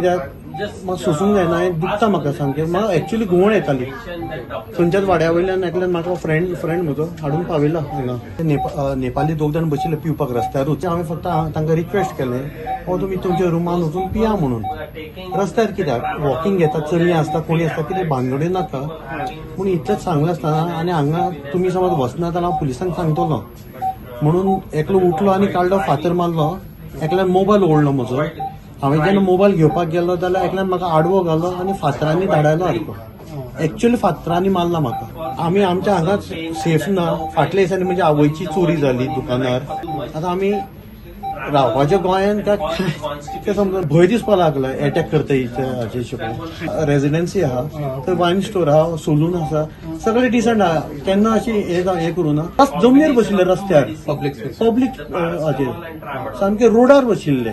कित्याक म्हाका सोसूंक जायना हें, दुखता म्हाका सामकें. म्हाका एक्चुली घुंवळ येताली. थंयच्याच वाड्या वयल्यान एकल्यान म्हाका, फ्रेंड फ्रेंड म्हजो हाडून पावयला हांगा. नेपाली दोग जाण बशिल्ले पिवपाक रस्त्यारूच. हांवें फक्त तांकां रिक्वेस्ट केलें, ओ तुमी तुमच्या रुमान वचून पिया म्हणून, रस्त्यार कित्याक? वॉकिंग घेता, चली आसता, कोणी आसता, कितें भानगडी नाका पूण. इतलेंच सांगलें आसतना आनी हांगा तुमी समज वचना जाल्यार हांव पुलिसांक सांगतलो म्हणून एकलो उठलो आनी काडलो फातर, मारलो. एकल्यान मोबायल ओडलो म्हजो. हांवें जेन्ना मोबायल घेवपाक गेलो जाल्यार एकल्यान म्हाका आडवो घालो आनी फातरांनी धाडायलो सारको. एक्चुअली फातरांनी मारला म्हाका. आमी आमच्या हांगाच सेफ ना. फाटल्या दिसांनी म्हणजे आवयची चोरी जाली दुकानार. आतां आमी रावपाच्या गोंयान काय तें समज भंय दिसपाक लागला, एटॅक करता हाचे हिशोबान. रेजिडेन्सी आहा थंय वायन स्टोर आहा, सलून आसा, सगळे डिसंट आहा. केन्ना अशी हे हे करूं ना. जमनीर बशिल्ले रस्त्यार. पब्लीक. पब्लीक हाचेर सामके रोडार बशिल्ले.